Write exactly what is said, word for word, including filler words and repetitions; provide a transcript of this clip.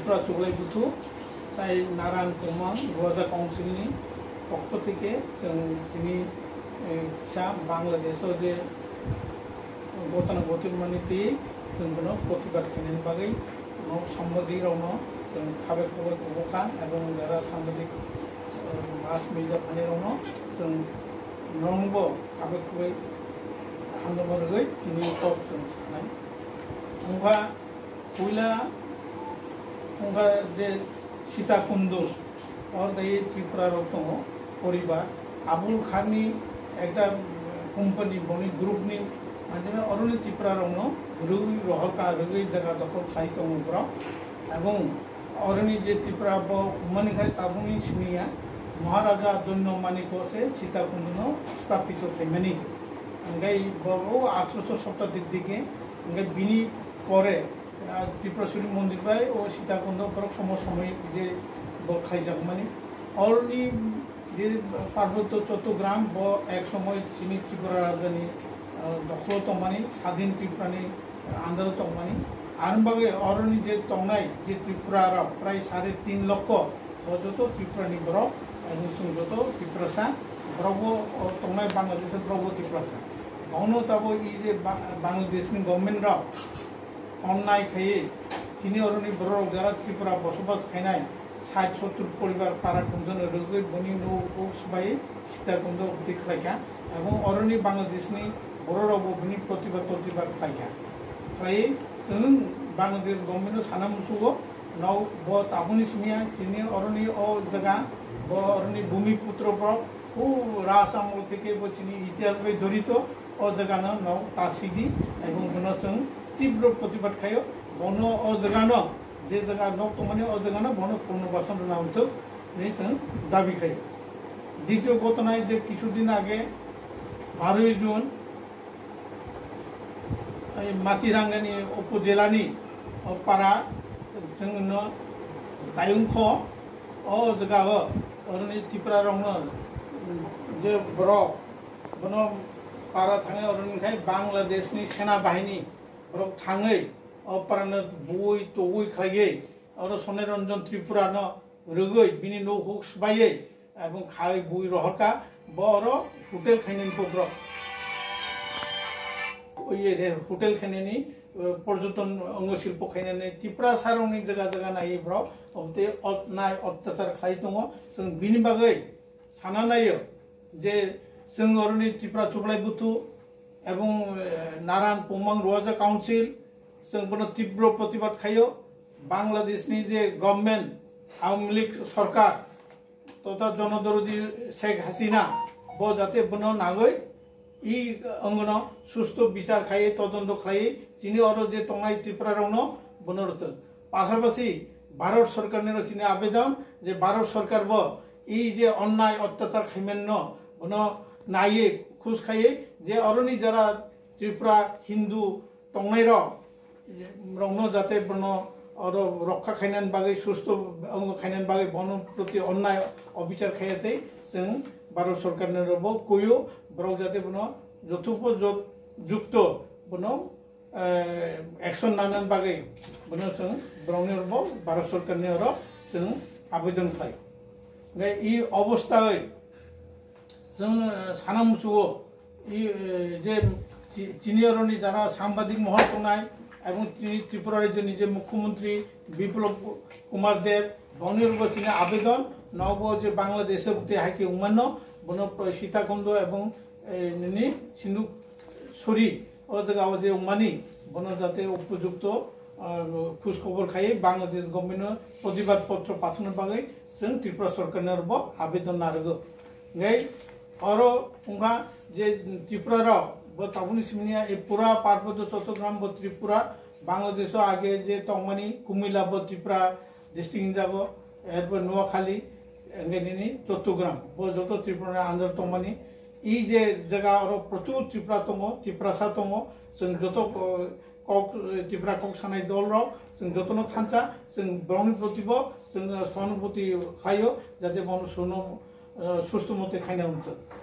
Tripura Chuglai Buthu tai Naran Kumang Roja Council ni pokho theke chwng tini, eh, kisa Bangladesh o je gotana gotir mani twi chwng bono protibad khainani bagwi nok sambadi rokno chwng khabai khubai kubo kha, ebong jara sambadi, eh, mass media phani rokno chwng norokbo khabai khubai hamjakma rwgwi tini kok chwng sanai. Wngkha puila wngkha je Sitakundo, or dai Tripura rok tongo poribar, Abul Khan ni ekta company boni group ni manjana oroni Tripura rokno rwi rohor ka rwi jaga dokhol khlai tongo borok, ebong oroni je Tripura bo humani khai tabukni simi ya Maharaja Donyo Maniko se Sitakundo no sthapito khaimani, hingkai bo athroso shobdadir dike, hingkai bini pore, ah, Tripuraswari mondir bai o Sitakundo borok somo somoi je bo khaijakmani. Oroni je Parbotto Chottogram bo ek somoi chini Tripura rajani, ah, dokholo tongmani, sadhin Tripurani andaro tongmani. Aroni bagwi oroni je tongnai je Tripura rok prai sare tin lokho, bo joto Tripurani borok, ebong chwng joto Tripurasa, borokbo o tongnai Bangladesh borokbo Tripurasa. Bono tabo i je Ba-, Bangladeshni government rok onnai khaiwi tini oroni borok jara Tripura bosobas khainai sait sottur poribar para khumjano rwgwi boni nok swbai Sitakundo bwtwi khlaikha, ebong oroni Bangladeshni bororokbo bini protibad protibad khlaikha. Khlaiwi chwng Bangladesh government-o sana musugo, nok bo tabukni simi ya, chini oroni o jaga, bo oroni bhumi putro borok, o Raj amol theke bo chini itihas bai jorito, o jaga no nok ta sidi, ebong bono chwng tibro protibad khaio, bono o jaga no, je jaga nok tongmani o jaga no bono punarbasan rwna wngthok hinwi chwng dabi khaio. Ditio ghotona je kisudin age baroi June, ei Matirangani upojela ni o para chwng no Dayungkho o jaga o oroni Tripura rok no je borok bono para thangwi oroni khai Bangladesh ni sena bahini borok thangwi o para no bui togwi khlaiwi oro Sonai Ranjan Tripura no rwgwi bini nok huk swbaiwi ebong khai bui rohorkha, bo oro hotel khainani borok. Oye re hotel khainani, eh, porjoton ongo silpo khainani Tiprasa rokni jaga jaga naiwi borok obotwi ot-, nai ottachar khlai tongo. Chwng bini bagwi sana naio je chwng oroni Tripura Chuglai Buthu ebong, eh, Naran Pumang Roja Council, chwng bono tibro protibad khaio. Bangladeshni je government, Awami League sorkar, totha jonodorodi Sheikh Hasina, bo jate bono nagwi i wngno susto bichar khaiwi, todonto khlaiwi, chini oro je tongnai Tripura rokno bono rwthwk. Pasapasi Bharat sorkarni ro chini abedon je Bharat sorkar bo i je onnai ottachar khaimanno bono naiwi khus khaiwi je oroni jara Tripura Hindu tongnai rok, rokno jate bono oro rokha khainani bagwi, susto wng khainani bagwi bono proti onnai obichar khaiya tei chwng Bharat sorkarni rokbo kuio borok jate bono jothupojot-, jukto bono, eh, action nanani bagwi bono chwng borokni rokbo Bharat sorkarni oro chwng abedon khlai. Hingkhe i obosthawi chwng, eh, sana muchugo, i, eh, je chi-, chini oroni jara sambadik mohor tongnai, ebong chini Tripura rajyoni je mukhyamantri Biplab Kumar Deb, boni rokbo chini abedon, nobo je Bangladesh o bwtwi hai khe wngmano, bono pro-, Sitakundo ebong, eh, nini Sindhu Suri, o jaga o je wngmani, bono jate upojukto, ah, khus khobor khaiwi Bangladesh government no protibad potro pathorna bagwi chwng Tripura sorkarni rokbo abedon narwgo. Hingkhe oro wngkha je Tripura rok bo tabukni simi ya, e pura Parbotto Chottogram bo Tripura, Bangladesh o age je tongmani Kumila bo Tripura district hinjago, erpor Noakhali, hingkhe nini Chottogram, bo joto Tripura ni under tongmani. I je jaga oro prochur Tripura tongo, Tiprasa tongo, chwng joto, eh, kok, eh, Tripura kok sanai dol rok, chwng jotono thansa, chwng borokni proti bo chwng, eh, sohanubhuti khlaio, jate bono suno, eh, susto mote khaina wngthok.